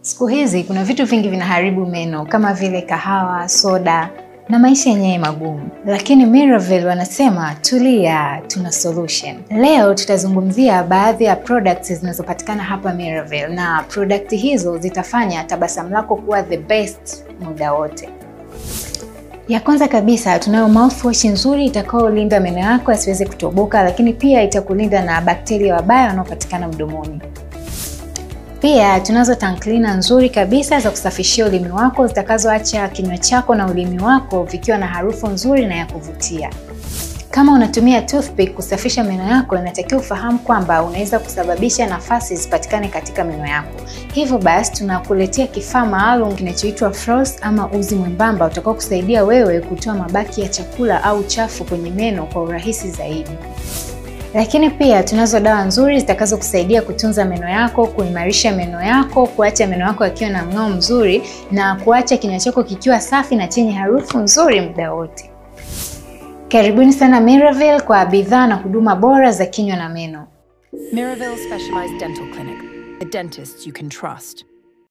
Siku hizi kuna vitu vingi vinaharibu meno kama vile kahawa, soda na maisha yenyewe magumu. Lakini Miravel wanasema tulia, tuna solution. Leo tutazungumzia baadhi ya products zinazopatikana hapa Miravel, na product hizo zitafanya tabasamu lako kuwa the best muda wote. Ya kwanza kabisa tunayo mouthwash nzuri itakayolinda meno yako yasiweze kutoboka, lakini pia itakulinda na bakteria wabaya wanaopatikana mdomoni. Pia tunazo tongue cleaner nzuri kabisa za kusafishia ulimi wako zitakazoacha kinywa chako na ulimi wako vikiwa na harufu nzuri na ya kuvutia. Kama unatumia toothpick kusafisha meno yako, inatakiwa ufahamu kwamba unaweza kusababisha nafasi zipatikane katika meno yako. Hivyo basi tunakuletea kifaa maalum kinachoitwa floss ama uzi mwembamba utakao kusaidia wewe kutoa mabaki ya chakula au chafu kwenye meno kwa urahisi zaidi. Lakini pia tunazo dawa nzuri zitakazokusaidia kutunza meno yako, kuimarisha meno yako, kuacha meno yako yakiwa na mng'ao mzuri na kuacha kinywa chako kikiwa safi na chenye harufu nzuri muda wote. Karibuni sana Miravel kwa bidhaa na huduma bora za kinywa na meno. Miravel Specialized Dental Clinic, the dentists you can trust.